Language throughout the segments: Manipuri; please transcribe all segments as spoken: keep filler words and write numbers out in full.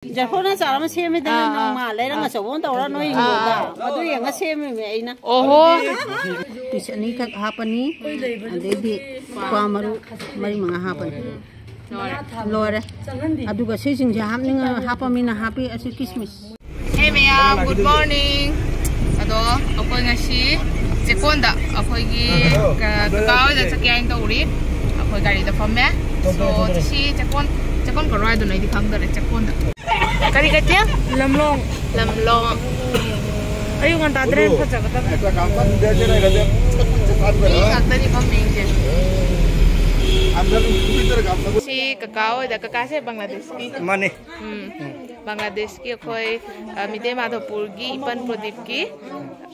ꯖꯔꯐꯣꯅ ꯆꯥꯔ ꯑꯃ ꯁꯦꯝꯃꯤꯗꯅ, ꯑꯥ, ꯑꯥ꯫ ꯅꯣꯡꯃ ꯂꯩꯔꯪ ꯑꯆꯧꯕ ꯑꯃ ꯇꯧꯔ ꯅꯣꯏ ꯍꯤꯡꯒꯣꯜꯗ꯫ ꯑꯥ, ꯑꯥ꯫ ꯃꯗꯨ ꯌꯦꯡꯉ ꯁꯦꯝꯃꯤꯃꯦ ꯑꯩꯅ꯫ ꯑꯣꯍꯣ꯫ ꯄꯤꯁ ꯑꯅꯤꯈꯛ ꯍꯥꯞꯄꯅꯤ꯫ ꯑꯗꯩꯗꯤ ꯀ꯭ꯋꯥ ꯃꯔꯨ ꯃꯔꯤ ꯃꯉꯥ ꯍꯥꯞꯄꯅꯤ꯫ ꯂꯣꯏꯔꯦ꯫ ꯂꯣꯏꯔꯦ꯫ ꯑꯗꯨꯒ ꯁꯤꯁꯤꯡꯁꯦ ꯍꯥꯞꯅꯤꯡꯉ ꯍꯥꯞꯄ ꯃꯤꯅ ꯍꯥꯞꯄꯤ꯫ ꯑꯁꯤ ꯀꯤꯁꯃꯤꯁ꯫ Hey ꯃꯌꯥꯝ, good morning꯫ ꯑꯗꯣ ꯑꯩꯈꯣꯏ ꯉꯁꯤ ꯆꯦꯛꯀꯣꯟꯗ ꯑꯩꯈꯣꯏꯒꯤ ꯀ-, ꯀꯀꯥ ꯍꯣꯏꯗ ꯆꯠꯀꯦ ꯍꯥꯏꯅ ꯇꯧꯔꯤ꯫ ꯑꯩꯈꯣꯏ ꯒꯥꯔꯤꯗ ꯐꯝꯃꯦ꯫ So, ꯁꯤ ꯆꯦꯛꯀꯣꯟ, ꯆꯦꯛꯀꯣꯟ ꯀꯔꯥꯏꯗꯅꯣ ꯑꯩꯗꯤ ꯈꯪꯗꯔꯦ, ꯆꯦꯛꯀꯣꯟꯗ꯫ ꯀꯔꯤ ꯀꯩꯊꯦꯜ? ꯂꯝꯂꯣꯡ꯫ ꯂꯝꯂꯣꯡ꯫ ꯑꯌꯨꯛ ꯉꯟꯇꯥ ꯗ꯭ꯔꯦꯟ ꯐꯖꯒꯗꯕꯅꯦ꯫ ꯃꯤ ꯉꯥꯛꯇꯅꯤ ꯐꯝꯃꯤꯁꯦ꯫ ꯁꯤ ꯀꯀꯥ ꯍꯣꯏꯗ, ꯀꯀꯥꯁꯦ ꯕꯪꯒ꯭ꯂꯥꯗꯦꯁꯀꯤ꯫ ꯃꯥꯅꯦ꯫ ꯎꯝ꯫ ꯕꯪꯒ꯭ꯂꯥꯗꯦꯁꯀꯤ ꯑꯩꯈꯣꯏ, ꯑ, ꯃꯤꯇꯩ ꯃꯥꯙꯕꯄꯨꯔꯒꯤ ꯏꯄꯟ ꯄ꯭ꯔꯗꯤꯞꯀꯤ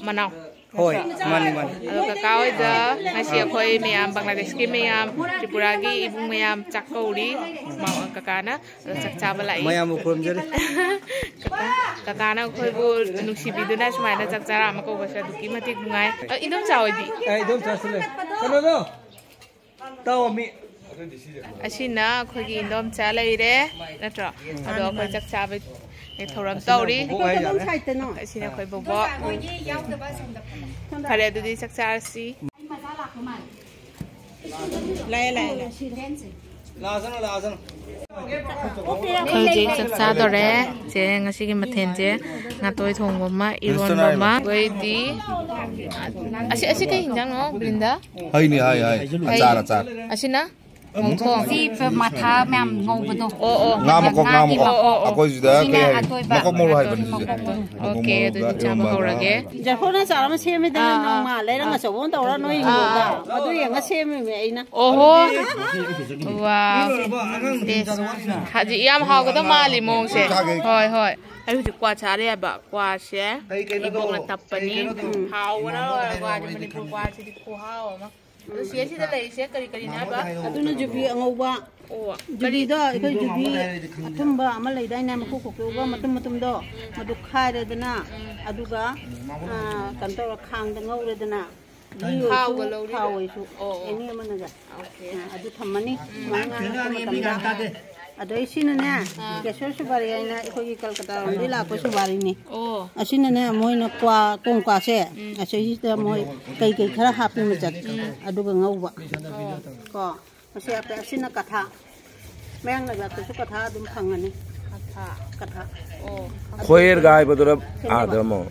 ꯃꯅꯥꯎ꯫ ꯍꯣꯏ, ꯃꯥꯅꯤ, ꯃꯥꯅꯤ꯫ ꯑꯗꯣ ꯀꯀꯥ ꯍꯣꯏꯗ ꯉꯁꯤ ꯑꯩꯈꯣꯏ ꯃꯌꯥꯝ, ꯕꯪꯒ꯭ꯂꯥꯗꯦꯁꯀꯤ ꯃꯌꯥꯝ, ꯇ꯭ꯔꯤꯄꯨꯔꯥꯒꯤ ꯏꯕꯨꯡ ꯃꯌꯥꯝ ꯆꯥꯛ ꯀꯧꯔꯤ꯫ ꯃꯥ-, ꯀꯀꯥꯅ ꯑꯗꯣ ꯆꯥꯛ ꯆꯥꯕ ꯂꯥꯛꯏ꯫ ꯃꯌꯥꯝꯕꯨ ꯈꯨꯔꯨꯝꯖꯔꯤ꯫ ꯀꯀꯥ-, ꯀꯀꯥꯅ ꯑꯩꯈꯣꯏꯕꯨ ꯅꯨꯡꯁꯤꯕꯤꯗꯨꯅ ꯁꯨꯃꯥꯏꯅ ꯆꯥꯛ ꯆꯥꯔ ꯑꯃ ꯀꯧꯕꯁꯦ ꯑꯗꯨꯛꯀꯤ ꯃꯇꯤꯛ ꯅꯨꯡꯉꯥꯏ꯫ ꯑ, ꯏꯗꯣꯝꯆꯥ ꯍꯣꯏꯗꯤ? ꯑ, ꯏꯗꯣꯝꯆꯥꯁꯨ ꯂꯩ꯫ ꯀꯩꯅꯣꯗꯣ? ꯇꯧꯔꯝꯃꯤ꯫ ꯑꯁꯤꯅ ꯑꯩꯈꯣꯏꯒꯤ ꯏꯟꯗꯣꯝꯆꯥ ꯂꯩꯔꯦ, ꯅꯠꯇ꯭ꯔꯣ? ꯑꯗꯣ ꯑꯩꯈꯣꯏ ꯆꯥꯛ ꯆꯥꯕꯩ ꯊꯧꯔꯝ ꯇꯧꯔꯤ꯫ ꯕꯣꯕꯣꯛ ꯍꯥꯏꯇꯥꯔꯦ꯫ ꯑꯁꯤꯅ ꯑꯩꯈꯣꯏ ꯕꯣꯕꯣꯛ꯫ ꯐꯔꯦ, ꯑꯗꯨꯗꯤ ꯆꯥꯛ ꯆꯥꯔꯁꯤ꯫ ꯂꯥꯛꯑꯦ, ꯂꯥꯛꯑꯦ, ꯂꯥꯛꯑꯦ꯫ ꯂꯥꯛꯑꯁꯅꯨ, ꯂꯥꯛꯑꯁꯅꯨ꯫ ꯑꯩꯈꯣꯏ ꯍꯧꯖꯤꯛ ꯆꯥꯛ ꯆꯥꯗꯣꯔꯦ꯫ ꯆꯦ, ꯉꯁꯤꯒꯤ ꯃꯊꯦꯜꯁꯦ ꯉꯥꯇꯣꯏ ꯊꯣꯡꯕ ꯑꯃ, ꯏꯔꯣꯟꯕ ꯑꯃ꯫ ꯑꯩꯈꯣꯏꯗꯤ ꯑꯁꯤ, ꯑꯁꯤ ꯀꯩ ꯏꯟꯖꯥꯡꯅꯣ, ꯕ꯭ꯔꯤꯟꯗꯥ? ꯍꯩꯅꯤ, ꯍꯩ, ꯍꯩ꯫ ꯍꯩ꯫ ꯑꯆꯥꯔ, ꯑꯆꯥꯔ꯫ ꯑꯁꯤꯅ? ꯎꯝ꯫ ꯉꯧꯊꯣꯡ꯫ ꯁꯤ ꯃꯊꯥ ꯃꯌꯥꯝ ꯉꯧꯕꯗꯣ꯫ ꯑꯣ, ꯑꯣ꯫ ꯉꯥ ꯃꯀꯣꯛ, ꯉꯥ ꯉꯥꯒꯤ ꯃꯀꯣꯛ꯫ ꯃꯀꯣꯛ꯫ ꯑꯣ, ꯑꯣ꯫ ꯑꯩꯈꯣꯏ ꯁꯤꯗ ꯁꯤꯅ ꯀꯩ ꯍꯥꯏ? ꯑꯇꯣꯏꯕ꯫ ꯃꯀꯣꯛ ꯃꯔꯨ ꯍꯥꯏꯕꯅꯤ ꯁꯤꯁꯦ꯫ ꯃꯀꯣꯛ ꯃꯔꯨ꯫ ꯑꯣꯀꯦ, ꯑꯗꯨꯗꯤ ꯆꯥꯕ ꯍꯧꯔꯒꯦ꯫ ꯖꯔꯐꯣꯅ ꯆꯥꯔ ꯑꯃ ꯁꯦꯝꯃꯤꯗꯅ, ꯑꯥ, ꯑꯥ꯫ ꯅꯣꯡꯃ ꯂꯩꯔꯪ ꯑꯆꯧꯕ ꯑꯃ ꯇꯧꯔ ꯅꯣꯏ ꯍꯤꯡꯒꯣꯜꯗ꯫ ꯑꯥ, ꯑꯥ꯫ ꯃꯗꯨ ꯌꯦꯡꯉ ꯁꯦꯝꯃꯤꯃꯦ ꯑꯩꯅ꯫ ꯑꯣꯍꯣ꯫ ꯋꯥ꯫ ꯇꯦꯁ꯫ ꯍꯧꯖꯤꯛ ꯌꯥꯝ ꯍꯥꯎꯒꯗꯕ ꯃꯥꯜꯂꯤ ꯃꯑꯣꯡꯁꯦ꯫ ꯍꯣꯏ, ꯍꯣꯏ꯫ ꯑꯩ ꯍꯧꯖꯤꯛ ꯀ꯭ꯋꯥ ꯆꯥꯔꯦ ꯍꯥꯏꯕ꯫ ꯀ꯭ꯋꯥꯁꯦ ꯏꯕꯣꯛꯅ ꯇꯞꯄꯅꯤ꯫ ꯎꯝ꯫ ꯍꯥꯎꯕꯅ ꯂꯣꯏꯔꯦ ꯀ꯭ꯋꯥꯁꯦ, ꯃꯅꯤꯄꯨꯔ ꯀ꯭ꯋꯥꯁꯤꯗꯤ ꯈꯨꯍꯥꯎ ꯑꯃ꯫ ꯑꯗꯣ ꯁꯤ ꯑꯁꯤꯗ ꯂꯩꯔꯤꯁꯦ ꯀꯔꯤ ꯀꯔꯤꯅꯦ ꯍꯥꯏꯕ? ꯑꯗꯨꯅ ꯖꯨꯕꯤ ꯑꯉꯧꯕ꯫ ꯑꯣ, ꯀꯔꯤ? ꯖꯨꯕꯤꯗꯣ ꯑꯩꯈꯣꯏ ꯖꯨꯕꯤ ꯑꯊꯨꯝꯕ ꯑꯃ ꯂꯩꯗꯥꯏꯅꯦ, ꯃꯀꯨ ꯈꯣꯛꯇꯣꯛꯑꯒ ꯎꯝ꯫ ꯃꯇꯨꯝ ꯃꯇꯨꯝꯗꯣ, ꯎꯝ꯫ ꯃꯗꯨ ꯈꯥꯏꯔꯦꯗꯅ, ꯎꯝ꯫ ꯑꯗꯨꯒ, ꯑꯥ, ꯀꯩꯅꯣ ꯇꯧꯔ ꯈꯥꯡꯗ ꯉꯧꯔꯦꯗꯅ, ꯘꯤ ꯑꯣꯏꯁꯨ, ꯊꯥꯎꯒ ꯂꯧꯔꯤꯔꯣ? ꯊꯥꯎ ꯑꯣꯏꯁꯨ, ꯑꯣ, ꯑꯣ꯫ ꯑꯦꯅꯤ ꯑꯃꯅꯒ꯫ ꯑꯣꯀꯦ꯫ ꯑꯥ, ꯑꯗꯨ ꯊꯝꯃꯅꯤ꯫ ꯎꯝ꯫ ꯃꯉꯥ ꯉꯥꯡ ꯊꯦꯡꯉꯛꯑꯅꯤ, ꯃꯤ ꯃꯇꯝꯗ ꯒ꯭ꯌꯥꯟ ꯇꯥꯗꯦ꯫ ꯑꯗꯩ ꯁꯤꯅꯅꯦ, ꯑꯥ꯫ ꯀꯦꯁꯣꯔ ꯁꯨꯄꯥꯔꯤ ꯍꯥꯏꯅ ꯑꯩꯈꯣꯏꯒꯤ ꯀꯜꯀꯇꯥꯔꯣꯝꯗꯒꯤ ꯂꯥꯛꯄ ꯁꯨꯄꯥꯔꯤꯅꯤ꯫ ꯑꯣ꯫ ꯑꯁꯤꯅꯅꯦ, ꯃꯣꯏꯅ ꯀ꯭ꯋꯥ, ꯀꯣꯡꯀꯥꯁꯦ, ꯎꯝ꯫ ꯑꯁꯤꯁꯤꯗ ꯃꯣꯏ ꯀꯩ ꯀꯩ ꯈꯔ ꯍꯥꯞꯄꯤ ꯃꯆꯜ, ꯎꯝ꯫ ꯑꯗꯨꯒ ꯉꯧꯕ꯫ ꯑꯣ꯫ ꯀꯣ, ꯃꯁꯤ ꯍꯥꯞꯄꯦ꯫ ꯑꯁꯤꯅ ꯀꯊꯥ꯫ ꯃꯌꯥꯡ ꯂꯩꯕꯥꯛꯇꯁꯨ ꯀꯊꯥ ꯑꯗꯨꯝ ꯐꯪꯒꯅꯤ꯫ ꯀꯊꯥ꯫ ꯀꯊꯥ꯫ ꯑꯣ꯫ ꯈꯣꯌꯦꯔꯒ ꯍꯥꯏꯕꯗꯨꯔ ꯁꯦꯝꯖꯕ꯫ ꯑꯥꯗ ꯑꯃꯨꯛ?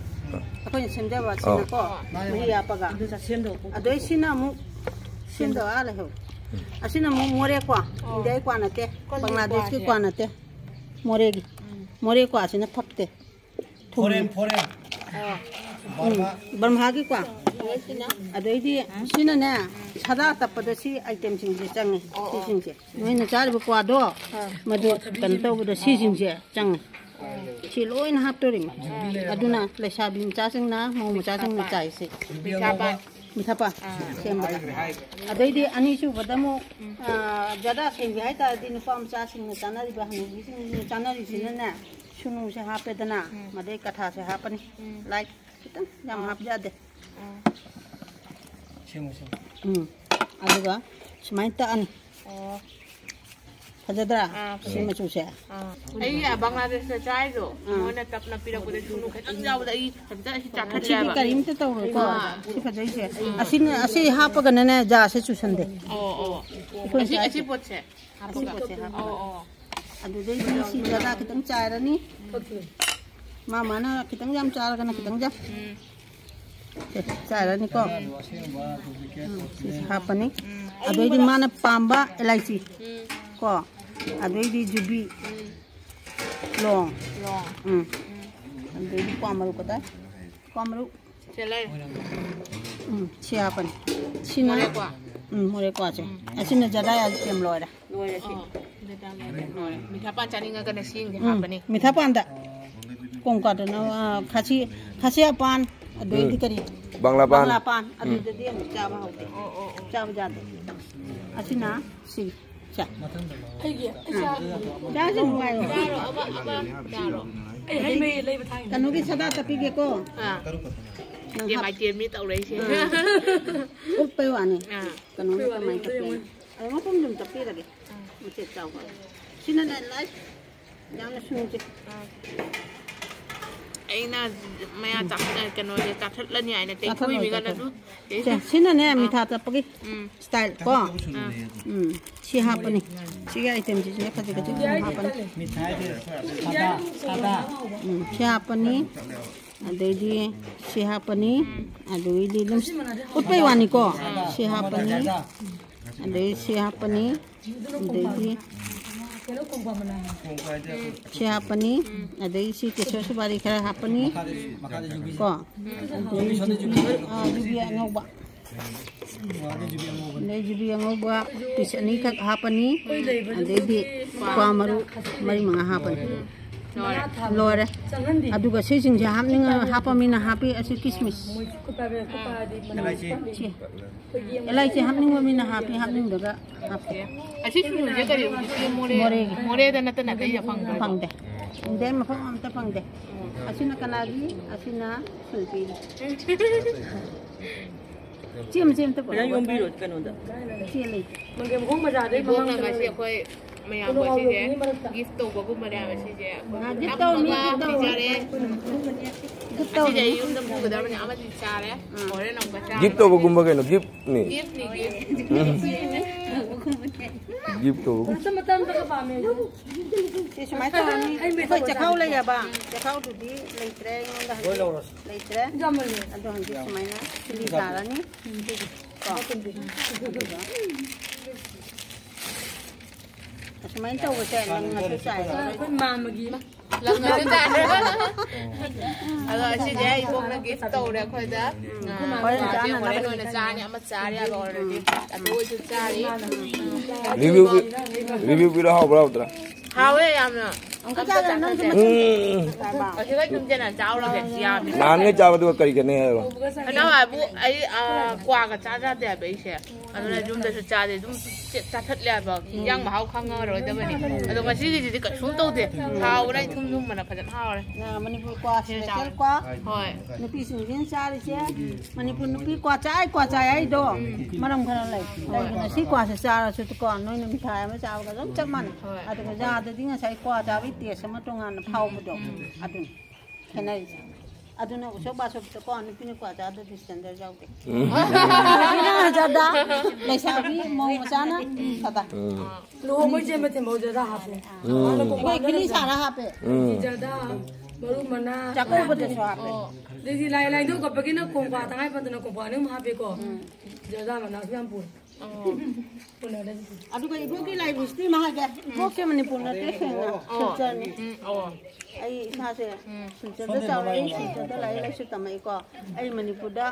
ꯑꯩꯈꯣꯏꯅ ꯁꯦꯝꯖꯕ ꯑꯣ꯫ ꯑꯁꯤꯅꯀꯣ, ꯃꯍꯤ ꯍꯥꯞꯄꯒ꯫ ꯑꯗꯩ ꯁꯤꯅ ꯑꯃꯨꯛ, ꯁꯦꯝꯗꯕ ꯑꯥ ꯂꯩꯍꯧꯔꯦ꯫ ꯑꯁꯤꯅ ꯑꯃꯨꯛ ꯃꯣꯔꯦ ꯀ꯭ꯋꯥ, ꯑꯣ꯫ ꯏꯟꯗꯤꯌꯥꯒꯤ ꯀ꯭ꯋꯥ ꯅꯠꯇꯦ, ꯀꯣꯔꯤꯌꯟ ꯕꯪꯒ꯭ꯂꯥꯗꯦꯁꯀꯤ ꯀ꯭ꯋꯥꯁꯦ꯫ ꯀ꯭ꯋꯥ ꯅꯠꯇꯦ, ꯃꯣꯔꯦꯒꯤ꯫ ꯎꯝ꯫ ꯃꯣꯔꯦ ꯀ꯭ꯋꯥꯁꯤꯅ ꯐꯠꯇꯦ꯫ ꯊꯨꯝꯃꯦ꯫ Foreign, foreign. ꯑꯣ꯫ ꯎꯝ, ꯕꯔꯃꯥꯒꯤ ꯀ꯭ꯋꯥ꯫ ꯑꯗꯩ ꯁꯤꯅ? ꯑꯗꯩꯗꯤ ꯁꯤꯅꯅꯦ, ꯁꯥꯗꯥ ꯇꯞꯄꯗ ꯁꯤ ꯑꯥꯏꯇꯦꯝꯁꯤꯡꯁꯦ ꯆꯪꯉꯦ, ꯑꯣ, ꯑꯣ꯫ ꯁꯤꯁꯤꯡꯁꯦ꯫ ꯅꯣꯏꯅ ꯆꯥꯔꯤꯕ ꯀ꯭ꯋꯥꯗꯣ, ꯑꯥ꯫ ꯃꯗꯨ ꯀꯩꯅꯣ ꯇꯧꯕꯗ ꯁꯤꯁꯤꯡꯁꯦ ꯆꯪꯉꯦ꯫ ꯁꯤ ꯂꯣꯏꯅ ꯍꯥꯞꯇꯣꯔꯤꯃꯤ꯫ ꯑꯗꯨꯅ ꯂꯩꯁꯥꯕꯤ ꯃꯆꯥꯁꯤꯡꯅ, ꯃꯧ ꯃꯆꯥꯁꯤꯡꯅ ꯆꯥꯏꯁꯦ꯫ ꯃꯤꯊꯥ ꯄꯥꯟ꯫ ꯃꯤꯊꯥ ꯄꯥꯟ ꯁꯦꯝꯕꯗ꯫ ꯑꯗꯩꯗꯤ ꯑꯅꯤꯁꯨꯕꯗ ꯑꯃꯨꯛ, ꯑ, ꯖꯔꯗꯥ ꯁꯦꯝꯒꯦ ꯍꯥꯏ ꯇꯥꯔꯗꯤ ꯅꯨꯄꯥ ꯃꯆꯥꯁꯤꯡꯅ ꯆꯥꯅꯔꯤꯕ, ꯍꯅꯨꯕꯤꯁꯤꯡꯅ ꯆꯥꯅꯔꯤꯁꯤꯅꯅꯦ, ꯁꯨꯅꯨꯁꯦ ꯍꯥꯞꯄꯦꯗꯅ, ꯎꯝ꯫ ꯃꯗꯩ ꯀꯊꯥꯁꯦ ꯍꯥꯞꯄꯅꯤ꯫ ꯎꯝ꯫ ꯂꯥꯏꯠ ꯈꯤꯇꯪ ꯌꯥꯝ ꯑꯥ꯫ ꯍꯥꯞꯄ ꯌꯥꯗꯦ꯫ ꯑꯥ꯫ ꯁꯦꯝꯃꯨ, ꯁꯦꯝꯃꯨ꯫ ꯎꯝ꯫ ꯑꯗꯨꯒ ꯁꯨꯃꯥꯏꯅ ꯇꯛꯑꯅꯤ꯫ ꯑꯣ꯫ ꯐꯖꯗ꯭ꯔꯥ? ꯑꯥ, ꯁꯤ ꯐꯖꯩ꯫ ꯃꯆꯨꯁꯦ꯫ ꯑꯥ꯫ ꯑꯩꯒꯤ ꯕꯪꯒ꯭ꯂꯥꯗꯦꯁꯇ ꯆꯥꯏꯗꯣ, ꯑꯥ꯫ ꯃꯣꯏꯅ ꯇꯞꯅ ꯄꯤꯔꯛꯄꯗ ꯁꯨꯅꯨ ꯈꯤꯇꯪ ꯌꯥꯎꯕꯗ ꯑꯩ ꯍꯦꯛꯇ ꯑꯩ ꯆꯥꯊꯠꯂꯦ ꯁꯤꯗꯤ ꯍꯥꯏꯕ꯫ ꯀꯔꯤꯝꯇ ꯇꯧꯔꯣꯏꯀꯣ꯫ ꯑꯥ꯫ ꯁꯤ ꯐꯖꯩꯁꯦ꯫ ꯎꯝ꯫ ꯑꯁꯤꯅ, ꯑꯁꯤ ꯍꯥꯞꯄꯒꯅꯅꯦ, ꯖꯥꯁꯦ ꯆꯨꯁꯟꯗꯦ꯫ ꯑꯣ, ꯑꯣ꯫ ꯑꯩꯈꯣꯏ ꯑꯁꯤ, ꯆꯥꯏꯁꯦ꯫ ꯑꯁꯤ ꯄꯣꯠꯁꯦ ꯑꯁꯤ ꯍꯥꯞꯄꯒ꯫ ꯄꯣꯠꯁꯦ ꯍꯥꯞꯄꯒ꯫ ꯑꯣ, ꯑꯣ꯫ ꯑꯗꯨꯗꯩꯗꯤ ꯁꯤ ꯖꯔꯗꯥ ꯈꯤꯇꯪ ꯆꯥꯏꯔꯅꯤ꯫ ꯃꯥ ꯃꯥꯅ ꯈꯤꯇꯪ ꯌꯥꯝ ꯆꯥꯔꯒꯅ ꯈꯤꯇꯪ ꯌꯥꯝ꯫ ꯎꯝ꯫ ꯁꯦ, ꯆꯥꯏꯔꯅꯤꯀꯣ꯫ ꯎꯝ, ꯁꯤꯁꯦ ꯍꯥꯞꯄꯅꯤ꯫ ꯎꯝ꯫ ꯑꯗꯩꯗꯤ ꯃꯥꯅ ꯄꯥꯝꯕ ꯑꯦꯂꯥꯏꯆꯤ꯫ ꯎꯝ꯫ ꯀꯣ꯫ ꯑꯗꯩꯗꯤ ꯖꯨꯕꯤ꯫ ꯎꯝ꯫ ꯂꯣꯡ꯫ ꯂꯣꯡ꯫ ꯎꯝ꯫ ꯎꯝ꯫ ꯑꯗꯩꯗꯤ ꯀ꯭ꯋꯥ ꯃꯔꯨ ꯀꯗꯥꯏ? ꯀ꯭ꯋꯥ ꯃꯔꯨ꯫ ꯁꯦ ꯂꯩ꯫ ꯎꯝ, ꯁꯤ ꯍꯥꯞꯄꯅꯤ꯫ ꯁꯤꯅ ꯃꯣꯔꯦ ꯀ꯭ꯋꯥ꯫ ꯎꯝ, ꯃꯣꯔꯦ ꯀ꯭ꯋꯥꯁꯦ꯫ ꯎꯝ꯫ ꯑꯁꯤꯅ ꯖꯔꯗꯥ ꯌꯥꯝ ꯂꯣꯏꯔꯦ꯫ ꯂꯣꯏꯔꯦ ꯁꯤ꯫ ꯑꯣ, ꯖꯔꯗꯥ ꯂꯣꯏꯔꯦ, ꯂꯣꯏꯔꯦ꯫ ꯃꯤꯊꯥ ꯄꯥꯟ ꯆꯥꯅꯤꯡꯉꯒꯅ ꯁꯤ ꯑꯃꯨꯛ ꯎꯝ, ꯍꯥꯞꯄꯅꯤ꯫ ꯃꯤꯊꯥ ꯄꯥꯟꯗ꯫ ꯀꯣꯡꯀꯥꯗꯅ, ꯑ, ꯈꯥꯁꯤ, ꯈꯥꯁꯤꯌꯥ ꯄꯥꯟ, ꯑꯗꯩꯗꯤ ꯎꯝ꯫ ꯀꯔꯤ? ꯕꯪꯂꯥ ꯄꯥꯟ꯫ ꯕꯪꯂꯥ ꯄꯥꯟ, ꯎꯝ꯫ ꯑꯗꯨꯗꯗꯤ ꯑꯃꯨꯛ ꯆꯥꯕ ꯍꯧꯗꯦ꯫ ꯑꯣ, ꯑꯣ, ꯑꯣ꯫ ꯆꯥꯕ ꯌꯥꯗꯦ꯫ ꯑꯁꯤꯅ ꯁꯤ꯫ ꯁꯦ꯫ ꯑꯩꯒꯤ, ꯑꯩ ꯆꯥ-, ꯆꯥꯁꯤ ꯅꯨꯡꯉꯥꯏꯔꯣ꯫ ꯆꯥꯔꯣ, ꯑꯃ, ꯑꯃ ꯆꯥꯔꯣ꯫ ꯑꯩ ꯍꯩ ꯃꯍꯤ ꯂꯩꯕ ꯊꯥꯡ꯫ ꯀꯩꯅꯣꯒꯤ ꯁꯥꯗꯥ ꯇꯞꯄꯤꯒꯦꯀꯣ꯫ ꯑꯥ꯫ ꯅꯪ ꯌꯦ ꯍꯥꯞ-, ꯃꯥꯏꯇꯦꯝ ꯃꯤ ꯇꯧꯔꯛꯏꯁꯦ꯫ ꯑꯥ꯫ ꯎꯞꯄꯩ ꯋꯥꯅꯤ꯫ ꯑꯥ꯫ ꯀꯩꯅꯣꯒꯤ ꯀꯃꯥꯏꯅ ꯇꯞꯄꯤ? ꯑꯥ꯫ ꯑꯗꯣ ꯃꯐꯝꯗꯨꯝ ꯇꯞꯄꯤꯔꯒꯦ꯫ ꯑꯥ꯫ ꯃꯆꯦꯠ ꯆꯥꯎꯕ꯫ ꯁꯤꯅꯅꯦ ꯂꯥꯏ ꯌꯥꯝꯅ ꯁꯨꯡꯁꯦ꯫ ꯑꯩꯅ ꯃꯌꯥ ꯆꯥꯛ-, ꯀꯩꯅꯣꯁꯦ ꯆꯥꯊꯠꯂꯅꯤ ꯍꯥꯏꯅ ꯆꯥꯊꯠꯂꯣ, ꯇꯦꯛꯊꯣꯛꯏꯃꯤꯒꯅ ꯆꯥꯊꯠꯂꯣ꯫ ꯑꯗꯨ ꯁꯦ, ꯁꯤꯅꯅꯦ ꯃꯤꯊꯥ ꯇꯞꯄꯒꯤ ꯎꯝ꯫ ꯁ꯭ꯇꯥꯏꯜ ꯀꯣ꯫ ꯎꯝ꯫ ꯁꯤ ꯍꯥꯞꯄꯅꯤ꯫ ꯁꯤꯒꯤ ꯑꯥꯏꯇꯦꯝꯁꯤꯁꯨꯅꯦ ꯈꯖꯤꯛ ꯈꯖꯤꯛ ꯁꯨꯝ ꯍꯥꯞꯄꯅꯤ꯫ ꯎꯝ, ꯁꯤ ꯍꯥꯞꯄꯅꯤ꯫ ꯑꯗꯩꯗꯤ ꯁꯤ ꯍꯥꯞꯄꯅꯤ꯫ ꯑꯗꯩꯗꯤ ꯑꯗꯨꯝ ꯎꯠꯄꯩ ꯋꯥꯅꯤꯀꯣ꯫ ꯁꯤ ꯍꯥꯞꯄꯅꯤ꯫ ꯑꯗꯩ ꯁꯤ ꯍꯥꯞꯄꯅꯤ꯫ ꯑꯗꯩꯗꯤ ꯁꯤ ꯍꯥꯞꯄꯅꯤ꯫ ꯑꯗꯩ ꯁꯤ ꯀꯦꯁꯣꯔ ꯁꯨꯕꯥꯔꯤ ꯈꯔ ꯍꯥꯞꯄꯅꯤ꯫ ꯀꯣ꯫ ꯑꯗꯩ ꯌꯨꯕꯤ, ꯑꯥ, ꯌꯨꯕꯤ ꯑꯉꯧꯕ꯫ ꯑꯗꯩ ꯌꯨꯕꯤ ꯑꯉꯧꯕ ꯄꯤꯁ ꯑꯅꯤꯈꯛ ꯍꯥꯞꯄꯅꯤ꯫ ꯑꯗꯩꯗꯤ ꯀ꯭ꯋꯥ ꯃꯔꯨ ꯃꯔꯤ ꯃꯉꯥ ꯍꯥꯞꯄꯅꯤ꯫ ꯂꯣꯏꯔꯦ꯫ ꯑꯗꯨꯒ ꯁꯤꯁꯤꯡꯁꯦ ꯍꯥꯞꯅꯤꯡꯉ ꯍꯥꯞꯄ ꯃꯤꯅ ꯍꯥꯞꯄꯤ꯫ ꯑꯁꯤ ꯀꯤꯁꯃꯤꯁ꯫ ꯁꯤ꯫ ꯑꯦꯂꯥꯏꯆꯤ ꯍꯥꯞꯅꯤꯡꯕ ꯃꯤꯅ ꯍꯥꯞꯄꯤ, ꯍꯥꯞꯅꯤꯡꯗ꯭ꯔꯒ ꯍꯥꯞꯄꯤ꯫ ꯑꯁꯤ ꯁꯤꯡꯖꯨꯁꯦ ꯀꯔꯤ ꯍꯧꯖꯤꯛꯀꯤ ꯃꯣꯔꯦ-, ꯃꯣꯔꯦꯒꯤ? ꯃꯣꯔꯦꯗ ꯅꯠꯇꯅ ꯑꯇꯩꯗ ꯐꯪꯗ꯭ꯔꯣ? ꯐꯪꯗꯦ꯫ ꯏꯟꯗꯤꯌꯥ ꯃꯐꯝ ꯑꯝꯇ ꯐꯪꯗꯦ꯫ ꯑꯁꯤꯅ ꯀꯅꯥꯒꯤ? ꯑꯁꯤꯅ ꯁꯨꯜꯕꯤꯒꯤ꯫ ꯆꯦꯝ, ꯆꯦꯝ, ꯑꯝꯇ ꯄꯨꯔꯛꯑꯣ꯫ ꯄꯩꯁꯥ ꯌꯣꯝꯕꯤꯔꯣ ꯀꯩꯅꯣꯗ꯫ ꯏꯆꯦ ꯂꯩ꯫ ꯃꯪꯒꯦ ꯃꯈꯣꯡ ꯕꯖꯥꯔꯗꯩ ꯏꯕꯣꯛꯅ ꯃꯃꯥꯡꯗ ꯉꯁꯤ ꯑꯩꯈꯣꯏ ꯃꯌꯥꯝ ꯀꯣꯅꯣ ꯑꯁꯤꯁꯦ ꯍꯥꯎꯕꯒꯤ ꯃꯔꯛꯇ꯫ ꯒꯤꯐ ꯇꯧꯕꯒꯨꯝꯕꯅꯦ ꯍꯥꯏꯕ ꯁꯤꯁꯦ꯫ ꯉꯥ ꯒꯤꯐ ꯇꯧꯅꯤ, ꯅꯝꯃꯒ ꯒꯤꯐ ꯇꯧꯅꯤ꯫ ꯄꯤꯖꯔꯦ꯫ ꯒꯤꯐ ꯉꯁꯤꯗꯤ ꯇꯧꯅꯤ꯫ ꯑꯩ ꯌꯨꯝꯗ ꯄꯨꯒꯗꯕꯅꯤ꯫ ꯑꯃꯗꯤ ꯆꯥꯔꯦ꯫ ꯎꯝ꯫ ꯍꯣꯔꯦꯟ ꯑꯃꯨꯛꯀ ꯆꯥꯔꯦ꯫ ꯒꯤꯐ ꯇꯧꯕꯒꯨꯝꯕ ꯀꯩꯅꯣ? ꯒꯤꯐꯅꯤ꯫ ꯒꯤꯐꯅꯤ, ꯒꯤꯐ꯫ ꯒꯤꯐ ꯇꯧꯕꯒꯨꯝ-, ꯃꯇꯝ ꯃꯇꯝꯗꯒ ꯄꯥꯝꯃꯦ ꯑꯩꯁꯨ꯫ ꯁꯤ ꯁꯨꯃꯥꯏꯅ ꯇꯧꯔꯅꯤ꯫ ꯑꯩ ꯃꯦꯠꯇ ꯑꯩꯈꯣꯏ ꯆꯦꯈꯥꯎ ꯂꯩꯌꯦꯕ꯫ ꯆꯦꯈꯥꯎꯗꯨꯗꯤ ꯂꯩꯇ꯭ꯔꯦ ꯑꯩꯉꯣꯟꯗ ꯍꯧꯖꯤꯛ꯫ ꯂꯣꯏ ꯂꯧꯔꯣ꯫ ꯂꯩꯇ꯭ꯔꯦ꯫ ꯌꯥꯝꯃꯜꯂꯦ꯫ ꯑꯗꯣ ꯍꯧꯖꯤꯛ ꯁꯨꯃꯥꯏꯅ ꯆꯤꯂꯤ ꯇꯥꯔꯅꯤ꯫ ꯀꯣ꯫ ꯑꯗꯨꯒ ꯑꯁꯨꯃꯥꯏꯅ ꯇꯧꯕꯁꯦ ꯂꯪꯉꯁꯨ ꯆꯥꯏ꯫ ꯑꯩꯈꯣꯏ ꯃꯥꯝꯃꯒꯤ꯫ ꯂꯪꯉꯁꯨ ꯆꯥꯏ꯫ ꯑꯗꯣ ꯑꯁꯤꯁꯦ ꯏꯕꯣꯛꯅ ꯒꯤꯐ ꯇꯧꯔꯦ ꯑꯩꯈꯣꯏꯗ꯫ ꯎꯝ꯫ ꯑ, ꯍꯣꯔꯦꯟ ꯃꯥꯁꯦ ꯆꯥꯅꯅꯕ꯫ ꯍꯣꯔꯦꯟ ꯑꯣꯏꯅ ꯆꯥꯅꯤ꯫ ꯑꯃ ꯆꯥꯔꯦ ꯍꯥꯏꯕ already꯫ ꯑꯆꯧꯕꯁꯨ ꯆꯥꯔꯤ꯫ ꯔꯤꯚꯤꯌꯨ ꯄꯤ-, ꯔꯤꯚꯤꯌꯨ ꯄꯤꯔꯣ, ꯍꯥꯎꯕ꯭ꯔꯥ ꯍꯥꯎꯇ꯭ꯔꯥ? ꯍꯥꯎꯋꯦ ꯌꯥꯝꯅ꯫ ꯑꯃꯨꯛꯀ ꯆꯥꯒꯦ, ꯅꯪꯁꯨ ꯃꯆꯤꯟ ꯎꯝ꯫ ꯑꯁꯤꯒ ꯊꯨꯝꯖꯤꯟꯅ ꯆꯥꯎꯔꯒꯦ ꯌꯥꯝꯃꯤ꯫ ꯅꯍꯥꯟꯒꯩ ꯆꯥꯕꯗꯨꯒ ꯀꯔꯤ ꯈꯦꯠꯅꯩ ꯍꯥꯏꯔꯣ? ꯀꯩꯅꯣ ꯍꯥꯏꯕꯨ ꯑꯩ ꯑ, ꯀ꯭ꯋꯥꯒ ꯆꯥ ꯆꯥꯗꯦ ꯍꯥꯏꯕ ꯑꯩꯁꯦ꯫ ꯑꯗꯨꯅ ꯌꯨꯝꯗꯁꯨ ꯆꯥꯗꯦ ꯑꯗꯨꯝ ꯆꯥꯊꯠꯂꯦ ꯍꯥꯏꯕ ꯏꯟꯖꯥꯡ ꯃꯍꯥꯎ ꯈꯪꯉꯔꯣꯏꯗꯕꯅꯤ꯫ ꯑꯗꯣ ꯉꯁꯤꯒꯤꯁꯤꯗꯤ ꯀꯩꯁꯨꯝ ꯇꯧꯗꯦ꯫ ꯍꯥꯎꯕꯅ ꯑꯩ ꯊꯨꯝ ꯊꯨꯝꯕꯅ ꯐꯖꯅ ꯍꯥꯎꯔꯦ꯫ ꯃꯅꯤꯄꯨꯔ ꯀ꯭ꯋꯥ ꯁꯤꯗ ꯁꯤꯗ ꯆꯥꯔꯦ꯫ ꯀ꯭ꯋꯥ ꯍꯣꯏ꯫ ꯅꯨꯄꯤꯁꯤꯡꯁꯤꯅ ꯆꯥꯔꯤꯁꯦ ꯃꯅꯤꯄꯨꯔ ꯅꯨꯄꯤ ꯀ꯭ꯋꯥ ꯆꯥꯏ ꯀ꯭ꯋꯥ ꯆꯥꯏ ꯍꯥꯏꯗꯣ ꯃꯔꯝ ꯈꯔ ꯂꯩ꯫ ꯀꯩꯒꯤꯅꯣ ꯁꯤ ꯀ꯭ꯋꯥꯁꯦ ꯆꯥꯔꯁꯨ ꯀꯣ ꯅꯣꯏꯅ ꯃꯤꯊꯥꯏ ꯑꯃ ꯆꯥꯕꯒ ꯑꯗꯨꯝ ꯆꯞ ꯃꯥꯟꯅꯩ꯫ ꯍꯣꯏ꯫ ꯑꯗꯨꯒ ꯌꯥꯗꯗꯤ ꯉꯁꯥꯏ ꯀ꯭ꯋꯥ ꯆꯥꯕꯒꯤ ꯇꯦꯁ ꯑꯃ ꯇꯣꯉꯥꯟꯅ ꯐꯥꯎꯕꯗꯣ ꯑꯗꯨꯅꯤ ꯈꯦꯠꯅꯔꯤꯁꯦ꯫ ꯑꯗꯨꯅ ꯎꯁꯣꯞ ꯋꯥꯁꯣꯞꯇꯀꯣ ꯅꯨꯄꯤꯅ ꯀ꯭ꯋꯥ ꯆꯥꯗꯗꯤ ꯁ꯭ꯇꯦꯟꯗꯔ ꯌꯥꯎꯗꯦ꯫ ꯎꯝ꯫ ꯅꯨꯄꯤꯅ ꯖꯔꯗꯥ, ꯂꯩꯁꯥꯕꯤ ꯃꯧ ꯃꯆꯥꯅ ꯖꯔꯗꯥ꯫ ꯎꯝ꯫ ꯂꯨꯍꯣꯡꯕꯩ ꯆꯦꯟꯕ ꯊꯤꯟꯕ ꯖꯔꯗꯥ ꯍꯥꯞꯄꯦ꯫ ꯎꯝ꯫ ꯑꯩꯈꯣꯏ ꯒꯤꯂꯤ ꯁꯥꯅ ꯍꯥꯞꯄꯦ꯫ ꯎꯝ꯫ ꯖꯔꯗꯥ, ꯃꯔꯨ ꯃꯅꯥ꯫ ꯆꯥꯛꯀꯧꯕꯗꯁꯨ ꯍꯥꯞꯄꯦ꯫ ꯑꯗꯩꯗꯤ ꯂꯥꯏ, ꯂꯥꯏꯙꯧ ꯀꯠꯄꯒꯤꯅ ꯀꯣꯡꯀꯥ ꯇꯉꯥꯏ ꯐꯗꯅ ꯀꯣꯡꯀꯥ ꯑꯅꯤ ꯑꯍꯨꯝ ꯍꯥꯞꯄꯦꯀꯣ꯫ ꯎꯝ꯫ ꯖꯔꯗꯥ ꯃꯅꯥꯁꯨ ꯌꯥꯝ ꯄꯨꯔꯦ꯫ ꯑꯣ꯫ ꯄꯨꯅꯔꯦ ꯑꯗꯨꯗꯤ꯫ ꯑꯗꯨꯒ ꯏꯕꯣꯛꯀꯤ ꯂꯥꯏ ꯍꯤꯁꯇ꯭ꯔꯤ ꯑꯃ ꯍꯥꯏꯒꯦ꯫ ꯏꯕꯣꯛꯁꯦ ꯃꯅꯤꯄꯨꯔ ꯅꯠꯇꯦ ꯁꯦꯡꯅ ꯑꯣ꯫ ꯁꯤꯜꯆꯔꯅꯤ꯫ ꯎꯝ, ꯑꯣ꯫ ꯑꯩ ꯏꯁꯥꯁꯦ ꯎꯝ꯫ ꯁꯤꯜꯆꯔꯗ ꯆꯥꯎꯔꯛꯏ, ꯁꯤꯜꯆꯔꯗ ꯂꯥꯏꯔꯤꯛ ꯂꯥꯏꯁꯨ ꯇꯝꯃꯛꯏꯀꯣ꯫ ꯑꯩ ꯃꯅꯤꯄꯨꯔꯗ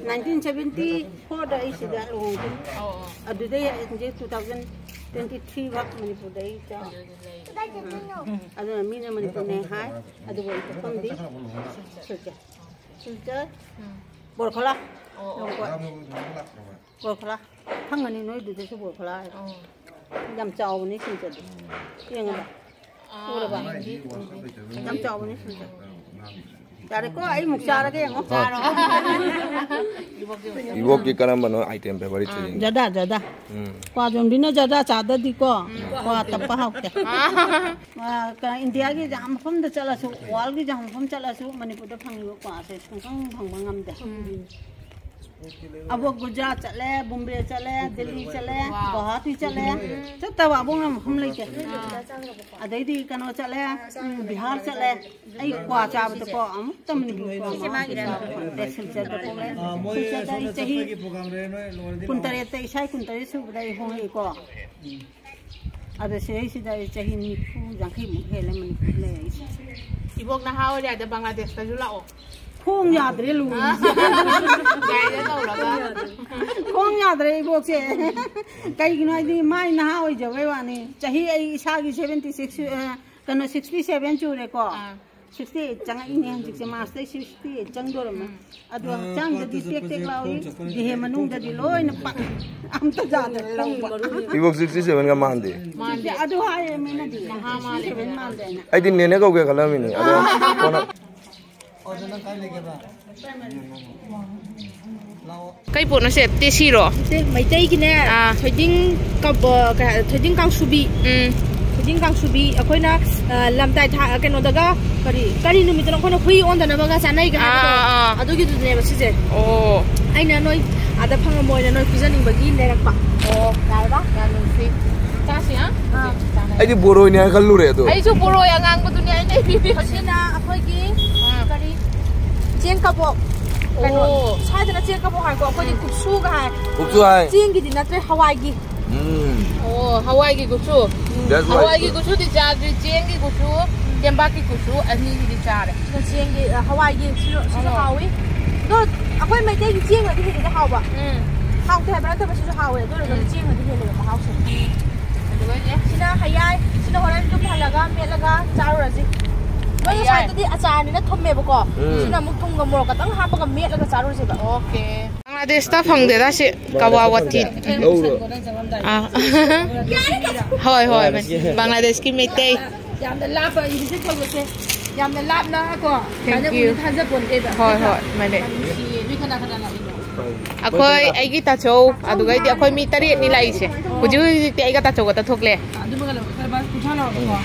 ꯅꯥꯏꯟꯇꯤꯟ ꯁꯚꯦꯟꯇꯤ ꯐꯣꯔꯗ ꯑꯩ ꯁꯤꯗ ꯂꯨꯍꯣꯡꯈꯤ꯫ ꯑꯣ, ꯑꯣ꯫ ꯑꯗꯨꯗꯩ ꯍꯧꯖꯤꯛ ꯇꯨ ꯊꯥꯎꯖꯟ ꯇ꯭ꯋꯦꯟꯇꯤ ꯊ꯭ꯔꯤ ꯐꯥꯎ ꯃꯅꯤꯄꯨꯔꯗ ꯑꯩ ꯆꯥꯎꯔꯛꯏ꯫ ꯑꯗꯨꯅ ꯃꯤꯅ ꯃꯅꯤꯄꯨꯔꯅꯦ ꯍꯥꯏ, ꯑꯗꯨꯕꯨ ꯑꯩ ꯄꯣꯛꯐꯝꯗꯤ ꯁꯤꯜꯆꯔ꯫ ꯁꯤꯜꯆꯔ, ꯎꯝ꯫ ꯕꯣꯔꯈꯣꯂꯥ꯫ ꯑꯣ, ꯑꯣ꯫ ꯂꯣꯡꯀꯣꯠ꯫ ꯕꯣꯔꯈꯣꯂꯥ꯫ ꯐꯪꯒꯅꯤ ꯅꯣꯏꯗꯨꯗꯁꯨ ꯕꯣꯔꯈꯣꯂꯥ ꯍꯥꯏꯗꯣ꯫ ꯑꯣ꯫ ꯌꯥꯝ ꯆꯥꯎꯕꯅꯤ ꯁꯤꯜꯆꯔꯗꯤ꯫ ꯌꯦꯡꯉꯕ? ꯑꯥ, ꯎꯔꯕ? ꯌꯦꯡꯗꯤ ꯎꯗꯦ꯫ ꯌꯥꯝ ꯆꯥꯎꯕꯅꯤ ꯁꯤꯜꯆꯔ꯫ ꯌꯥꯔꯦꯀꯣ, ꯑꯩ ꯑꯃꯨꯛ ꯆꯥꯔꯒꯦ ꯌꯦꯡꯉꯣ꯫ ꯆꯥꯔꯣ꯫ ꯏꯕꯣꯛꯀꯤ ꯀꯔꯝꯕꯅꯣ item favourite ꯁꯦ ꯌꯦꯡꯒꯦ꯫ ꯖꯔꯗꯥ, ꯖꯔꯗꯥ꯫ ꯎꯝ꯫ ꯀ꯭ꯋꯥ ꯌꯣꯟꯕꯤꯅ ꯖꯔꯗꯥ ꯆꯥꯗꯗꯤꯀꯣ, ꯎꯝ꯫ ꯀ꯭ꯋꯥ ꯇꯞꯄ ꯍꯥꯎꯇꯦ꯫ ꯑꯥ꯫ ꯑ, ꯀ-, ꯏꯟꯗꯤꯌꯥꯒꯤ ꯖꯒꯥ ꯃꯐꯝꯗ ꯆꯠꯂꯁꯨ, worldꯒꯤ ꯖꯒꯥ ꯃꯐꯝ ꯆꯠꯂꯁꯨ, ꯃꯅꯤꯄꯨꯔꯗ ꯐꯪꯉꯤꯕ ꯀ꯭ꯋꯥꯁꯦ ꯁꯨꯡꯐꯪ ꯐꯪꯕ ꯉꯝꯗꯦ꯫ ꯎꯝ꯫ ꯑꯕꯣꯛ ꯒꯨꯖꯔꯥꯠ ꯆꯠꯂꯦ, ꯕꯣꯝꯕꯦ ꯆꯠꯂꯦ, ꯗꯤꯜꯂꯤ ꯆꯠꯂꯦ, ꯋꯥ꯫ ꯒꯨꯋꯥꯍꯥꯇꯤ ꯆꯠꯂꯦ꯫ ꯎꯝ꯫ ꯆꯠꯇꯕ ꯑꯕꯣꯛꯅ ꯃꯐꯝ ꯂꯩꯇꯦ꯫ ꯑꯥ꯫ ꯑꯗꯩꯗꯤ ꯀꯩꯅꯣ ꯆꯠꯂꯦ, ꯎꯝ, ꯕꯤꯍꯥꯔ ꯆꯠꯂꯦ꯫ ꯑꯩ ꯀ꯭ꯋꯥ ꯆꯥꯕꯗꯀꯣ ꯑꯃꯨꯛꯇ ꯃꯅꯤꯄꯨꯔ ꯀ꯭ꯋꯥ ꯁꯤꯁꯦ ꯃꯥꯒꯤꯔꯥ? ꯆꯥꯕ ꯐꯪꯗꯦ꯫ ꯁꯤꯜꯆꯔꯗ ꯄꯣꯛꯂꯦ꯫ ꯑꯥ, ꯃꯣꯏ ꯁꯤꯜꯆꯔꯗ ꯑꯩ ꯁꯣꯝꯗ ꯆꯍꯤ ꯆꯠꯄꯒꯤ program ꯂꯩꯔꯦ, ꯅꯣꯏ ꯂꯣꯏꯔꯗꯤ ꯂꯥꯛꯑꯣ꯫ ꯀꯨꯟꯇꯔꯦꯠꯇ, ꯏꯁꯥ ꯀꯨꯟꯇꯔꯦꯠ ꯁꯨꯕꯗ ꯑꯩ ꯍꯣꯡꯉꯛꯏꯀꯣ꯫ ꯎꯝ꯫ ꯑꯗ ꯁꯤꯗꯩꯁꯤꯗ ꯑꯩ ꯆꯍꯤ ꯅꯤꯐꯨ ꯌꯥꯡꯈꯩꯃꯨꯛ ꯍꯦꯜꯂꯦ ꯃꯅꯤꯄꯨꯔ ꯂꯩꯔꯛꯏꯁꯦ꯫ ꯏꯕꯣꯛ ꯅꯍꯥ ꯑꯣꯏꯔꯤꯉꯩꯗ ꯕꯪꯒ꯭ꯂꯥꯗꯦꯁꯇꯁꯨ ꯂꯥꯛꯑꯣ꯫ ꯈꯣꯡ ꯌꯥꯗ꯭ꯔꯦ ꯂꯨꯔꯤꯁꯦ꯫ ꯒꯥꯔꯤꯗ ꯇꯧꯔꯒ꯫ ꯈꯣꯡ ꯌꯥꯗ꯭ꯔꯦ ꯏꯕꯣꯛꯁꯦ꯫ ꯀꯩꯒꯤꯅꯣ ꯍꯥꯏꯗꯤ ꯃꯥꯏ ꯅꯍꯥ ꯑꯣꯏꯖꯕꯩ ꯋꯥꯅꯤ꯫ ꯆꯍꯤ ꯑꯩ ꯏꯁꯥꯒꯤ seventy six, ꯑ, ꯀꯩꯅꯣ, sixty seven ꯆꯨꯔꯦꯀꯣ? ꯑꯥ꯫ Sixty eight ꯆꯪꯉꯛꯏꯅꯦ ꯍꯧꯖꯤꯛꯁꯦ, March ꯇꯩ sixty eight ꯆꯪꯗꯣꯔꯝꯃꯦ꯫ ꯑꯗꯣ ꯍꯛꯆꯥꯡꯗꯗꯤ ꯇꯦꯛ ꯇꯦꯛ ꯂꯥꯎꯏ, ꯗꯤꯍꯦ ꯃꯅꯨꯡꯗꯗꯤ ꯂꯣꯏꯅ ꯄꯥꯛ-, ꯑꯝꯇ ꯌꯥꯗ꯭ꯔꯦ ꯂꯧꯕ꯫ ꯏꯕꯣꯛ sixty seven ꯒ ꯃꯥꯟꯗꯦ꯫ ꯃꯥꯟꯗꯦ꯫ ꯑꯗꯨ ꯍꯥꯏꯌꯦ ꯃꯤꯅꯗꯤ, ꯅꯍꯥ ꯃꯥꯜꯂꯦ꯫ Sixty seven ꯃꯥꯟꯗꯦꯅ꯫ ꯑꯩꯗꯤ ꯅꯦꯅꯦ ꯀꯧꯒꯦ ꯈꯜꯂꯝꯃꯤꯅꯦ, ꯑꯗꯣ ꯀꯣꯟꯅ꯫ ꯀꯩ ꯄꯣꯠꯅꯣ ꯁꯦ? ꯇꯦꯁꯤꯔꯣ? ꯅꯠꯇꯦ, ꯃꯩꯇꯩꯒꯤꯅꯦ, ꯑꯥ꯫ ꯊꯣꯏꯗꯤꯡ ꯀꯕ-, ꯀꯩ ꯍꯥꯏ, ꯊꯣꯏꯗꯤꯡ ꯀꯥꯡꯁꯨꯕꯤ꯫ ꯎꯝ꯫ ꯊꯣꯏꯗꯤꯡ ꯀꯥꯡꯁꯨꯕꯤ ꯑꯩꯈꯣꯏꯅ, ꯑ, ꯂꯝꯇꯥꯏ ꯊꯥ-, ꯀꯩꯅꯣꯗꯒ, ꯀꯔꯤ, ꯀꯔꯤ ꯅꯨꯃꯤꯠꯇꯅꯣ ꯑꯩꯈꯣꯏꯅ ꯍꯨꯏ ꯑꯣꯟꯗꯅꯕꯒ ꯆꯥꯅꯩꯒ ꯍꯥꯏꯕꯗꯣ? ꯑꯥ, ꯑꯥ, ꯑꯥ꯫ ꯑꯗꯨꯒꯤꯗꯨꯅꯦꯕ ꯁꯤꯁꯦ꯫ ꯑꯣ꯫ ꯑꯩꯅ ꯅꯣꯏ ꯑꯥꯗ ꯐꯪꯉꯝꯃꯣꯏꯅ ꯅꯣꯏ ꯄꯤꯖꯅꯤꯡꯕꯒꯤ ꯂꯩꯔꯛꯄ꯫ ꯑꯣ꯫ ꯌꯥꯔꯕ? ꯌꯥꯝ ꯅꯨꯡꯁꯤ꯫ ꯆꯥꯁꯤ, ꯍꯥ? ꯑꯥ꯫ ꯆꯥꯅ ꯑꯩꯗꯤ ꯕꯣꯔꯣꯏꯅꯦ ꯍꯥꯏꯅ ꯈꯜꯂꯨꯔꯦ ꯑꯗꯣ꯫ ꯑꯩꯁꯨ ꯕꯣꯔꯣꯏ ꯑꯉꯥꯡꯕꯗꯨꯅꯦ ꯑꯩꯅ ꯏꯕꯤꯕꯤꯔꯤꯁꯦ꯫ ꯍꯧꯖꯤꯛꯅ ꯑꯩꯈꯣꯏꯒꯤ ꯑꯥ꯫ ꯀꯔꯤ? ꯆꯦꯡ ꯀꯕꯣꯛ꯫ ꯀꯩꯅꯣ, ꯑꯣ꯫ ꯁ꯭ꯋꯥꯏꯗꯅ ꯆꯦꯡ ꯀꯕꯣꯛ ꯍꯥꯏꯀꯣ, ꯑꯩꯈꯣꯏꯗꯤ ꯎꯝ꯫ ꯀꯨꯞꯁꯨꯒ ꯍꯥꯏ꯫ ꯀꯨꯞꯁꯨ ꯍꯥꯏ꯫ ꯆꯦꯡꯒꯤꯗꯤ ꯅꯠꯇ꯭ꯔꯦ, ꯍꯋꯥꯏꯒꯤ꯫ ꯎꯝ꯫ ꯑꯣ, ꯍꯋꯥꯏꯒꯤ ꯀꯨꯞꯁꯨ꯫ That's right. ꯍꯋꯥꯏꯒꯤ ꯀꯨꯞꯁꯨꯗꯤ ꯆꯥꯗ꯭ꯔꯤ, ꯆꯦꯡꯒꯤ ꯀꯨꯞꯁꯨ, ꯆꯦꯡꯕꯥꯛꯀꯤ ꯀꯨꯞꯁꯨ ꯑꯅꯤꯁꯤꯗꯤ ꯆꯥꯔꯦ꯫ ꯑꯗꯣ ꯆꯦꯡꯒꯤ, ꯑ, ꯍꯋꯥꯏꯒꯤ ꯁꯤꯁꯨ, ꯁꯤꯁꯨ ꯑꯣ꯫ ꯍꯥꯎꯏ꯫ ꯑꯗꯣ ꯑꯩꯈꯣꯏ ꯃꯩꯇꯩꯒꯤ ꯆꯦꯡꯅꯗꯤ ꯍꯦꯜꯂꯤꯗ ꯍꯥꯎꯕ꯫ ꯎꯝ꯫ ꯍꯥꯎꯇꯦ ꯍꯥꯏꯕ ꯅꯠꯇꯕ ꯁꯤꯁꯨ ꯍꯥꯎꯋꯦ, ꯑꯗꯨ ꯑꯣꯏꯔꯒꯁꯨ ꯎꯝ꯫ ꯆꯦꯡꯅꯗꯤ ꯍꯦꯜꯂꯦꯕ ꯃꯍꯥꯎꯁꯦ꯫ ꯑꯗꯨꯒ ꯁꯤꯅ ꯍꯌꯥꯏ, ꯁꯤꯅ ꯍꯣꯔꯦꯟ ꯌꯨꯝ ꯍꯜꯂꯒ ꯃꯦꯠꯂꯒ ꯆꯥꯔꯨꯔꯁꯤ꯫ ꯃꯣꯏ ꯍꯌꯥꯏ꯫ ꯉꯁꯥꯏꯗꯨꯗꯤ ꯑꯆꯥꯔꯅꯤꯅ ꯊꯨꯝꯃꯦꯕꯀꯣ꯫ ꯎꯝ꯫ ꯁꯤꯅ ꯑꯃꯨꯛ ꯊꯨꯝꯒ ꯃꯣꯔꯣꯛ ꯈꯛꯇꯪ ꯍꯥꯞꯄꯒ ꯃꯦꯠꯂꯒ ꯆꯥꯔꯨꯔꯁꯦꯕ꯫ ꯑꯣꯀꯦ꯫ ꯕꯪꯒ꯭ꯂꯥꯗꯦꯁꯇ ꯐꯪꯗꯦꯗ ꯁꯤ ꯀꯋꯥ ꯋꯥꯇꯤꯟ꯫ ꯂꯧꯔꯣ꯫ ꯑꯥ꯫ ꯍꯣꯏ, ꯍꯣꯏ, ꯕꯪꯒ꯭ꯂꯥꯗꯦꯁꯀꯤ ꯃꯩꯇꯩ꯫ ꯌꯥꯝꯅ ꯂꯥꯞꯄ ꯚꯤꯖꯤꯠ ꯇꯧꯕꯁꯦ꯫ ꯌꯥꯝꯅ ꯂꯥꯞꯅ ꯀꯣ꯫ Thank ꯁꯨꯃꯥꯏꯅ you. ꯎꯅꯤ ꯊꯥꯖꯄꯣꯟꯇꯦꯕ꯫ ꯍꯣꯏ, ꯍꯣꯏ, ꯃꯥꯅꯦ꯫ ꯌꯥꯝ ꯅꯨꯡꯁꯤꯌꯦ꯫ ꯅꯣꯏ ꯀꯅꯥ ꯀꯅꯥ ꯂꯥꯛꯏꯅꯣ? ꯑꯩꯈꯣꯏ, ꯑꯩꯒꯤ ꯇꯥꯆꯧ, ꯑꯗꯨꯒꯩꯗꯤ ꯑꯩꯈꯣꯏ ꯃꯤ ꯇꯔꯦꯠꯅꯤ ꯂꯥꯛꯏꯁꯦ꯫ ꯍꯧꯖꯤꯛ ꯍꯧꯖꯤꯛꯇꯤ ꯑꯩꯒ ꯇꯥꯆꯧ ꯈꯛꯇ ꯊꯣꯛꯂꯦ꯫ ꯑꯗꯨꯃꯒ ꯂꯧꯔꯣ꯫ ꯈꯔ ꯕꯥ-, ꯀꯨꯟꯊ꯭ꯔꯥ ꯂꯧꯔꯣꯀꯣ꯫